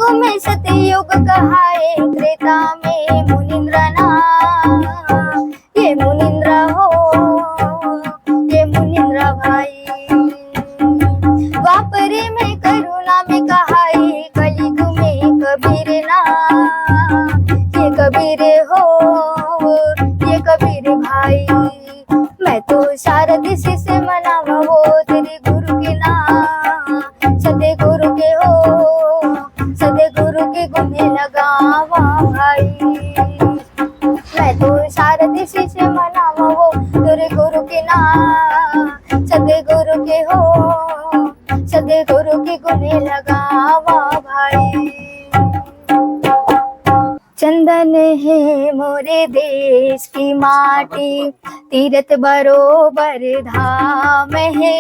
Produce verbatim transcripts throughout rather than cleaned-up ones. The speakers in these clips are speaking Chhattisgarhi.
में सतयुग कहाए, त्रेता में मुनिंद्र ना, ये मुनिंद्र हो, ये मुनिंद्र भाई। द्वापरी में करुणा में कहाए, कलयुग में कबीर ना, ये कबीर हो, ये कबीर भाई। मैं तो शारद शिष्य मनावा वो तेरे गुरु के ना, सतगुरु के हो, सतगुरु के गुण लगावा भाई। मैं तो शारद शिष्य मनावा वो तेरे गुरु के ना, सतगुरु के हो, सतगुरु के गुण लगावा भाई। चंदन हे मोरे देश की माटी, तीरथ बरोबर धाम हे।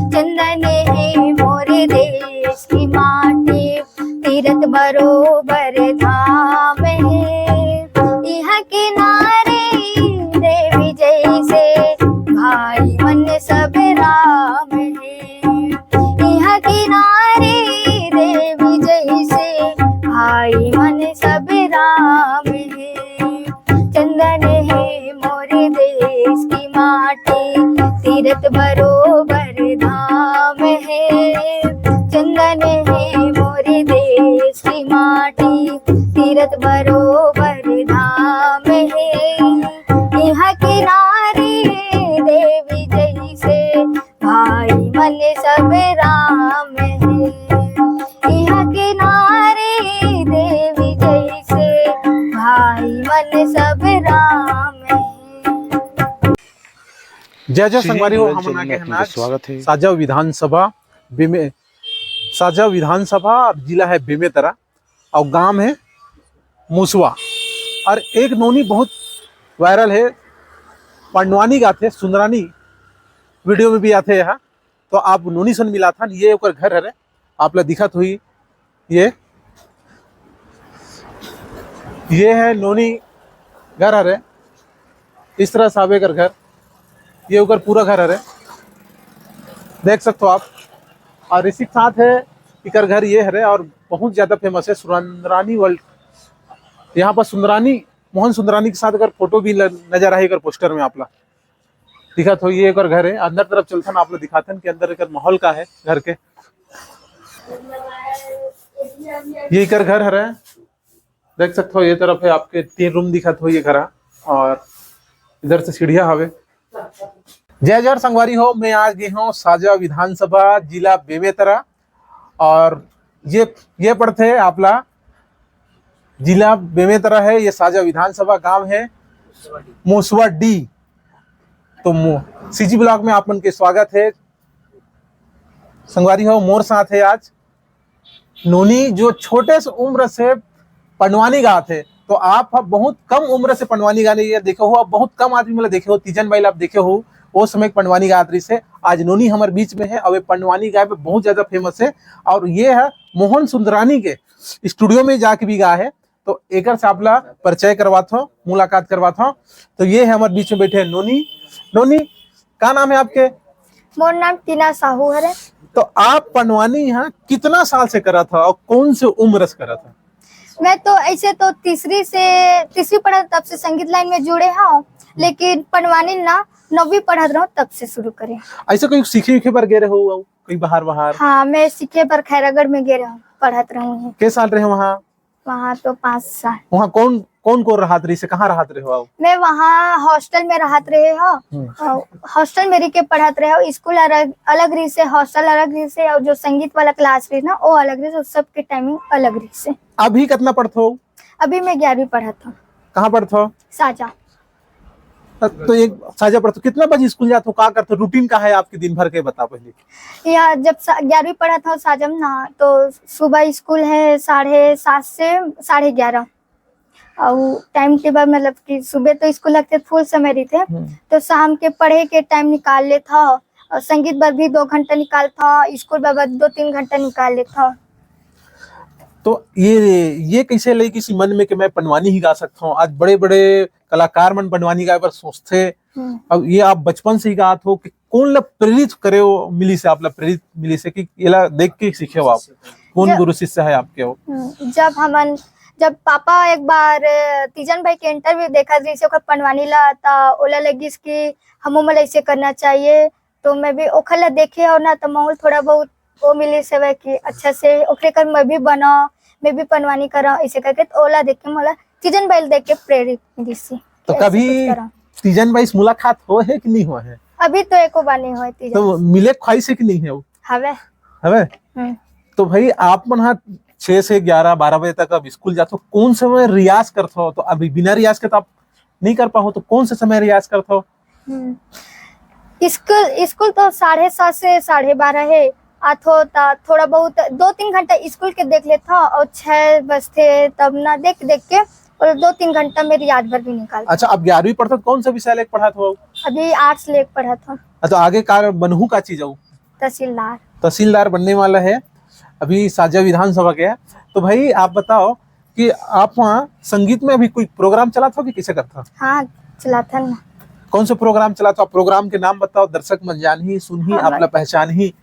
चंदन हे मोरे देश की माटी, तीरथ बरोबर धाम हे। इहाँ किनारे देवी जैसे भाई मन सब राम हे। इहाँ किनारे देवी जैसे भाई मन सब राम हे। चंदन हे मोरे देश की माटी, तीरथ बरोबर धाम हे। चंदन हे मोरे देश की माटी, तीरथ बरोबर धाम हे। इहाँ किनारे देवी जैसे भाई मन सब राम हे। इहाँ किनारे देवी जैसे भाई मन सब राम हे। जय जय श्री संगवारी हो, गुरुदेव हमन चैनल आगे में हैं आपके आज स्वागत है। साजा विधानसभा बेमे, साजा विधानसभा और जिला है बेमेतरा और गांव है मुसवा। और एक नोनी बहुत वायरल है, पंडवानी गाथे, सुंदरानी वीडियो में भी आथे यहाँ। तो आप नोनी सन मिलाथन, ये ओकर घर हरे, आप ला दिखत होही। ये, ये है नोनी घर हरे, इस तरह से आवे एकर घर, ये ओकर पूरा घर हरे, देख सकते हो आप। और इसी के साथ है एकर घर ये हरे, और बहुत ज्यादा फेमस है सुंदरानी वर्ल्ड। यहाँ पर सुंदरानी, मोहन सुंदरानी के साथ अगर फोटो भी ल-, नजर आए अगर पोस्टर में आप ला दिखत हो, ये एकर घर है। अंदर तरफ चलथन, आप लोग दिखाथन कि अंदर एकर माहौल का है घर के। ये एकर घर हरे, देख सकते हो, ये तरफ है आपके तीन रूम दिखत हो ये घर, और इधर से सीढ़िया हवे। जय जोहार संगवारी हो, मैं आ गए हूँ साजा विधानसभा, जिला बेमेतरा, और ये, ये पड़थे आपला, जिला बेमेतरा है, ये साजा विधानसभा, गांव है मुसवा डी। तो मु-, सीजी ब्लॉग में आप मन के स्वागत है। संगवारी हो, मोर साथ है आज नोनी, जो छोटे से उम्र से पंडवानी गात है। तो आप ह बहुत कम उम्र से पंडवानी गाने ये देखे हो, आप बहुत कम आदमी मतलब देखे हो, तीजन बाई ला आप देखे हो, वो समय पंडवानी गात रहिस हे। आज नोनी हमर बीच में है, अब ये पंडवानी गाए पे बहुत ज्यादा फेमस है। और ये है मोहन सुंदरानी के स्टूडियो में जाके भी गाए है। तो एकर से आप ला परिचय करवात हो, मुलाकात करवात हो। तो ये है हमारे बीच में बैठे हैं नोनी। नोनी, का नाम है आपके? मोर नाम टीना साहू हरे। तो आप पंडवानी यहाँ कितना साल से करा था और कौन से उम्र से करा था? मैं तो ऐसे तो तीसरी से, तीसरी पढ़ा तब से संगीत लाइन में जुड़े हूँ, लेकिन पंडवानी ना नौवीं पढ़त रहूँ तब से शुरू करे। ऐसे कोई सीखे उखे बर गए रहो, कोई बाहर बाहर? हाँ, मैं सीखे बर खैरागढ़ में गए रहूँ, पढ़त रहूँ। के साल रहे वहाँ? वहाँ तो पाँच साल। वहाँ कौन, कौन, कौन रहत रहिस हे, कहाँ रहत रहे हो आप? मैं वहाँ हॉस्टल में रहत रहे हो। हम्म। और हॉस्टल में रह के पढ़त रहे हो। स्कूल अलग, अलग रहिस हे, हॉस्टल अलग रहिस हे, और जो संगीत वाला क्लास रहिस ना, वो अलग रहिस हे, सबके टाइमिंग अलग रहिस हे। अभी कितना पढ़त हो? अभी मैं ग्यारहवीं पढ़त हूँ। कहाँ पढ़त हो? साजा। तो एक साजा पढ़त हो, कितना बजे स्कूल जात हो, का करत हो, रूटीन का है आपके दिन भर के, बता पहले। या जब सा-, ग्यारहवीं पढ़त हूँ साजा में ना, तो सुबह स्कूल है साढ़े सात से साढ़े ग्यारह, और टाइम टेबल मतलब कि सुबह तो स्कूल लगथे, फुल समय रहिथे, हम्म। तो शाम के पढ़े के टाइम निकाल लेत हव, और संगीत बर भी दो घंटा निकालत हव, स्कूल बर दो तीन घंटा निकाल लेत हव। तो ये, ये कैसे लगिस मन में कि मैं पंडवानी ही गा सकता हूँ? आज बड़े बड़े कलाकार मन पंडवानी गाए बर सोचथे। हम्म। अब ये आप बचपन से ही गात हो कि कौन ला प्रेरित करे हो, मिलिस हे, आप ला प्रेरित मिलिस हे कि एला देख के सीखे हो आप? कौन जब गुरु शिष्य है आपके वो? हम्म, जब हमन, जब पापा एक बार, अ, तीजन भाई के इंटरव्यू देखत रहिस ओकर पंडवानी ला, त ओला लगिस कि हमू मन ला ऐसे करना चाहिए। तो मैं भी ओखर ला देखे हव ना, त मोला थोड़ा बहुत वो मिलिस हवय कि अच्छा से ओकरे कर मैं भी बनाओ, मैं भी पंडवानी करा, ऐसे करके। तो ओला देख के मोला, तीजन भाई ला देख के प्रेरित मिलिस हे तो कि ऐसे कभी कुछ करा। तीजन भाई से मुलाकात होय हे कि नहीं होय हे? अभी तो एको बार नहीं होय तीजन। तो मिले ख्वाहिश हे कि नहीं हे वो? हवे। हवे? हम्म। तो भाई, आप मन हा छह से ग्यारह, बारह बजे तक अब स्कूल जाथो, कौन समय रियाज करथो? तो अभी बिना रियाज के तो आप नहीं कर पाओ, तो कौन से समय रियाज करथो? हम्म। स्कूल, स्कूल तो साढ़े सात से साढ़े बारह हे। आथो त थोड़ा बहुत दो तीन घंटा स्कूल के देख लेथो, और छह बजथे तब ना देख देख के, और दो तीन घंटा में रियाज भर भी निकाल। अच्छा, अब ग्यारहवीं पढ़थो, कौन सा विषय लेके पढ़थो? अभी आर्ट्स लेके पढ़थो। अच्छा, आगे का बनहू का चीज हो? तहसीलदार। तहसीलदार बनने वाला है। अभी साजा विधानसभा के है। तो भाई, आप बताओ कि आप वहाँ संगीत में अभी कोई प्रोग्राम चलाथो कि कैसे करथो? हाँ, चलाथन ना। कौन सा प्रोग्राम चलाथो? आप प्रोग्राम के नाम बताओ, दर्शक मन जानही, सुनही, हाँ, आप ला पहचानही।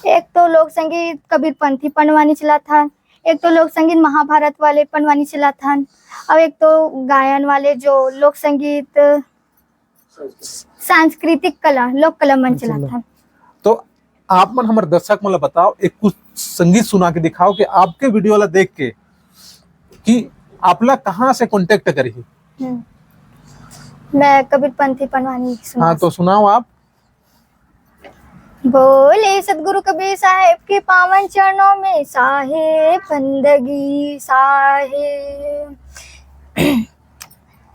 एक तो लोक संगीत कबीरपंथी पंडवानी चलाथन, एक तो लोक संगीत महाभारत वाले पंडवानी चलाथन, और एक तो गायन वाले जो लोक संगीत सांस्कृतिक कला, लोक कला मन चलाथन। तो आप मन हमर दर्शक मन ला बताओ, एक कुछ संगीत सुना के दिखाओ कि आपके वीडियो ला देख के कि आप ला कहाँ से कॉन्टैक्ट करही। हम्म। मैं कबीरपंथी पंडवानी सुना। हाँ, तो सुनाओ आप। बोले सतगुरु कबीर साहेब के पावन चरणों में साहेब बंदगी साहेब।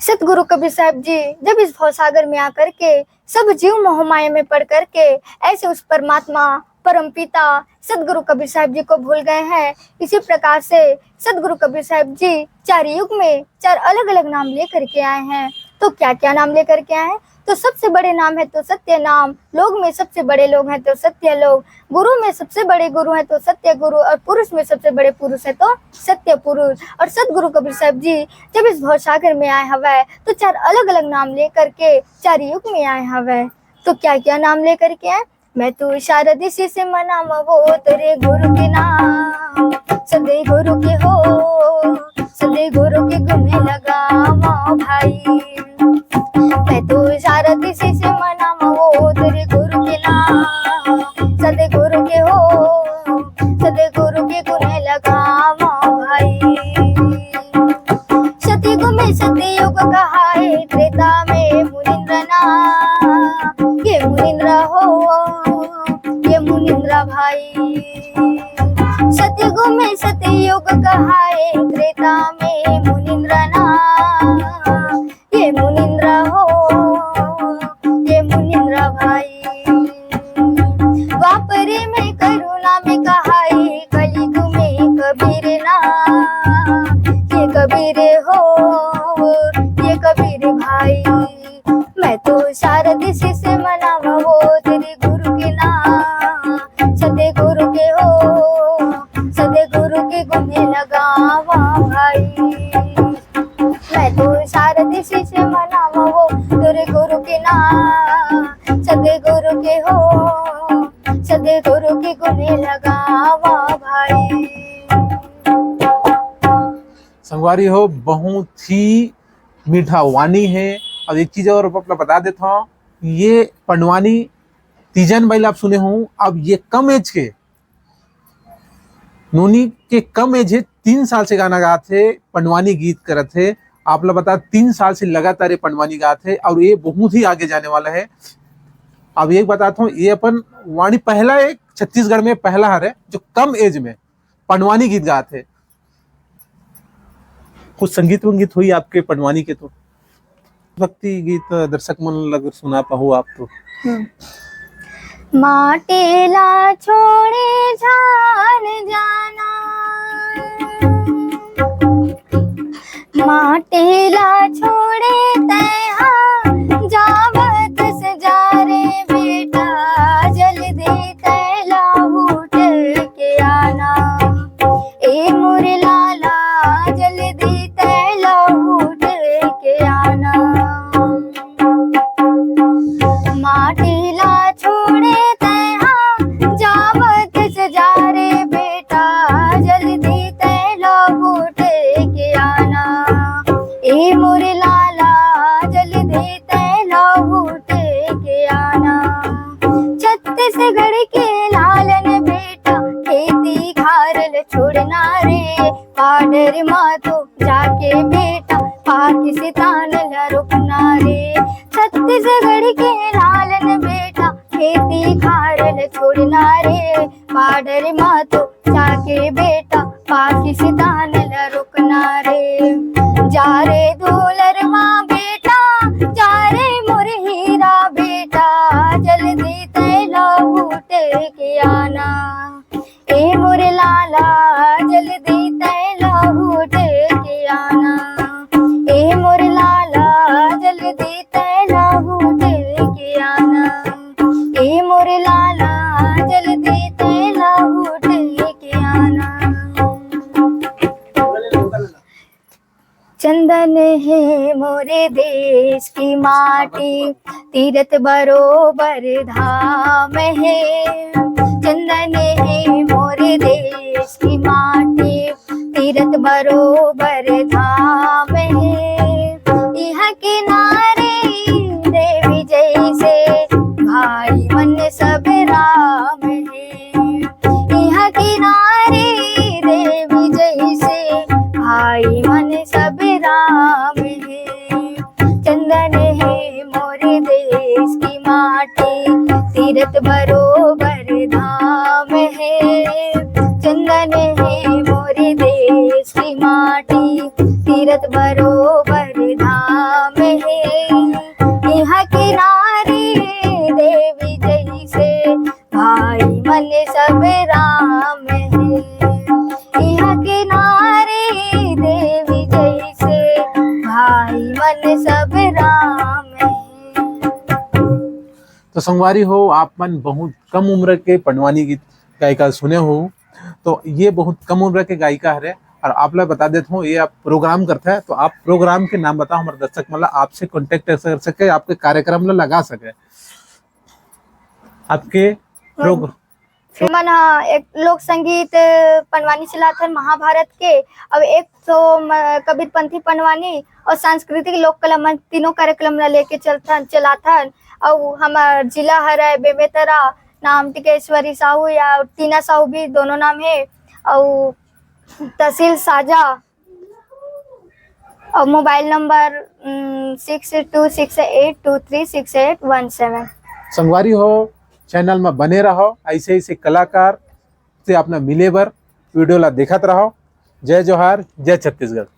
सतगुरु कबीर साहब जी जब इस भवसागर में आकर के सब जीव मोहमाया में पड़ करके ऐसे उस परमात्मा परमपिता सतगुरु कबीर साहब जी को भूल गए हैं, इसी प्रकार से सतगुरु कबीर साहब जी चार युग में चार अलग-अलग नाम लेकर के आए हैं। तो क्या-क्या नाम लेकर के आए हैं? तो सबसे बड़े नाम है तो सत्य नाम, लोग में सबसे बड़े लोग हैं तो सत्य लोग, गुरु में सबसे बड़े गुरु हैं तो सत्य गुरु, और पुरुष में सबसे बड़े पुरुष हैं तो सत्य पुरुष। और सतगुरु कबीर साहब जी जब इस भवसागर में आए हवै, तो चार अलग-अलग नाम लेकर के चार युग में आए हवै। तो क्या-क्या नाम लेकर के आए? मैं तो शारद शिष्य मनावो तेरे गुरु के नाम, सदे गुरु के हो, सदे गुरु के गुण लगावा भाई। मैं तो शारद शिष्य मनावो तेरे गुरु के नाम, सदे गुरु के हो, सदे गुरु के गुण लगावा भाई। सतयुग में सतयुग कहाए, त्रेता में मुनिंद्र ना, ये मुनिंद्र हो, ये मुनिंद्र भाई। सतयुग में सतयुग कहाए, त्रेता में मुनिंद्र ना, ये मुनिंद्र हो, ये मुनिंद्र भाई। द्वापर में करुणा में कहाई, कलयुग में कबीर ना, ये कबीर हो, ये कबीर भाई। मैं तो शारद शिष्य मनावो तेरे गुरु के नाम, सदे गुरु के हो, सदे गुरु के गुण लगावा भाई। मैं तो शारद शिष्य मनावो तेरे गुरु के नाम, सदे गुरु के हो, सदे गुरु के गुण लगावा भाई। संगवारी हो, बहुत ही मीठा वाणी है। अब एक चीज और आप ला बता देता हूँ, ये पंडवानी तीजन बाई ला आप सुने हो, अब ये कम एज के, नोनी के कम एज है, तीन साल से गाना गात हे, पंडवानी गीत करत हे। आप ला बता, तीन साल से लगातार ये पंडवानी गात हे और ये बहुत ही आगे जाने वाला है। अब एक बताता हूँ, ये अपन वाणी पहला, एक छत्तीसगढ़ में पहला हरे जो कम एज में पंडवानी गीत गात हे। कुछ संगीत वंगीत होई आपके पंडवानी के तो? भक्ति गीत दर्शक मन ल अगर सुना पाहू आप तो। हम्म। माटी ला छोड़े जान जाना, माटी ला छोड़े तैहा, जावत से जा रे बेटा, जल्दी तै लहुट के आना। ए मोर लाला, जल्दी तै लहुट के आना। माटी ला छोड़े तैहा, जावत से जा रे बेटा, छोड़ना रे। बॉर्डर मा तो जाके बेटा पाकिस्तान ला रोकना रे। छत्तीसगढ़ के लालन बेटा खेती खार ला छोड़ना रे। बॉर्डर मा तो जाके बेटा पाकिस्तान ला रोकना रे। जा रे दुलरवा बेटा, जा रे मोर हीरा बेटा, जल्दी तैं लहू टेके आना। ए मोर लाला, जल्दी तैं लहू टेके आना। ए मोर लाला, जल्दी तैं लहू टेके आना। ए मोर लाला, जल्दी तैं लहू टेके आना। चंदन हे मोरे देश की माटी, तीरथ बरोबर धाम हे। चंदन हे मोरे देश की माटी, तीरथ बरोबर धाम हे। इहाँ के नारी देवी जैसे, भाई मन सब राम हे। इहाँ के नारी देवी जैसे, भाई मन सब राम हे। चंदन हे मोरे देश की माटी, तीरथ बरोबर धाम हे। चंदन हे मोरे देश की माटी, तीरथ बरोबर धाम हे। इहाँ के नारी देवी जैसे, भाई मन सब राम हे। इहाँ के नारी देवी जैसे, भाई मन सब राम हे। तो संगवारी हो, आप मन बहुत कम उम्र के पंडवानी गीत गायिका सुने हो, तो ये बहुत कम उम्र के गायिका हरे। और आप ला बता देत हूँ, ये आप प्रोग्राम करते हैं, तो आप प्रोग्राम के नाम बताओ, हमारे दर्शक मन ला आपसे कॉन्टेक्ट कर सके, आपके कार्यक्रम ला लगा सके। आपके प्रोग- हमन ह एक लोक संगीत पंडवानी चलाथन महाभारत के, अउ एक ठो म-, कबीरपंथी पंडवानी अउ सांस्कृतिक लोक कला मन तीनों कार्यक्रम ला लेके चलथन, चलाथन। अउ हमर जिला हरय बेमेतरा, नाम टिकेश्वरी साहू या टीना साहू भी दोनों नाम हे, अउ तहसील साजा। अउ मोबाइल नंबर, उम, six two six eight two three six eight one seven। संगवारी हो, चैनल में बने रहो, ऐसे ऐसे कलाकार से आपने मिले बर वीडियो ला देखत रहो। जय जोहार, जय छत्तीसगढ़।